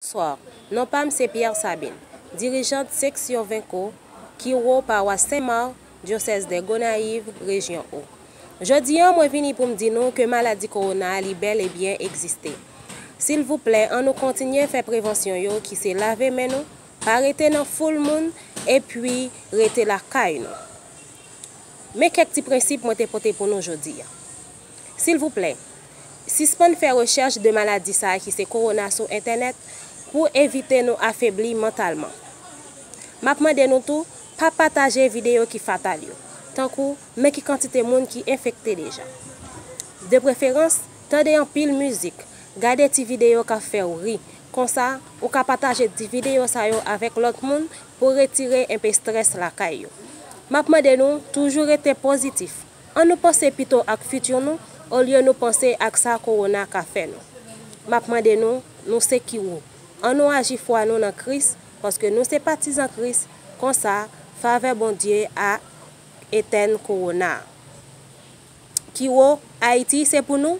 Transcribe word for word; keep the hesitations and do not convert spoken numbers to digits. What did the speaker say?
Bonswa, non pa m se Pierre Sabine, dirijant seksyon Venko, Kiwo, pawas Sen Mak, dyosèz de Gonayiv, rejyon O. Jodi a, mwen vini pou m di nou ke maladi kowona a li bèl e byen egziste. Silvouplè, ann nou kontinye fè prevansyon yo ki se lave men nou, pa rete nan foul moun, epi rete lakay nou. Men kèk ti prensip mwen te pote pou nou jodi a. Silvouplè, sispann fè rechèch de maladi sa a ki se kowona sou entènèt pou evite nou afebli mantalman. M ap mande nou tou, pa pataje videyo ki fatal yo, tankou men ki kantite moun ki enfekte deja. De preferans, tande anpil mizik, gade ti videyo k ap fè w ri. Konsa, ou ka pataje ti videyo sa yo avèk lòt moun pou retire enpe estrès lakay yo. M ap mande nou toujou rete pozitif. Ann nou panse pito ak fiti nou olye nou panse ak sa kowona ka fè nou. M ap mande nou, nou se Kiwo. Ann nou aji fwa nou nan Kris, paske nou se patizan Kris, konsa, favè Bondye a etèn kowona. Kiwo, Ayiti se pou nou,